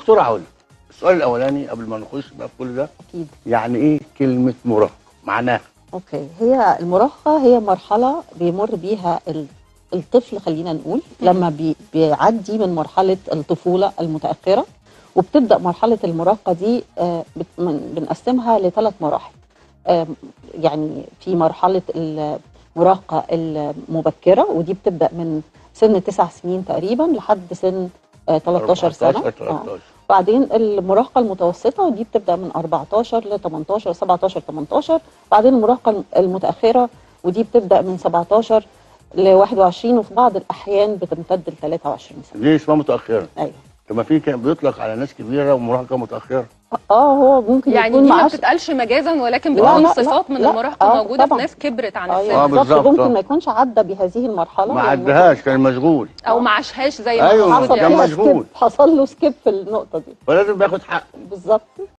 دكتورة علا، السؤال الاولاني قبل ما نخش بقى في كل ده، اكيد يعني ايه كلمة مراهقة؟ معناها؟ okay، هي المراهقة هي مرحلة بيمر بيها الطفل، خلينا نقول لما بيعدي من مرحلة الطفولة المتاخرة وبتبدا مرحلة المراهقة دي. بنقسمها لثلاث مراحل. يعني في مرحلة المراهقة المبكرة، ودي بتبدا من سن 9 سنين تقريبا لحد سن 13 سنة. 13. بعدين المراهقة المتوسطة، ودي بتبدا من 14 ل 18، 17 18. بعدين المراهقة المتاخرة، ودي بتبدا من 17 ل 21، وفي بعض الاحيان بتمتد ل 23 سنة. دي اسمها متاخرة. ايوه. طب ما في كان بيطلق على ناس كبيرة ومراهقه متاخرة. هو ممكن يعني يكون دي ما بتتقالش مجازا، ولكن بتكون صفات من المراهقة موجودة في ناس كبرت عن السن. بالظبط. ممكن ما يكونش عدى بهذه المرحلة، ما عدهاش، كان مشغول او ما عاشهاش زي ما ايوه كان مشغول، حصل له skip في النقطة دي، فلازم بياخد حقه. بالظبط.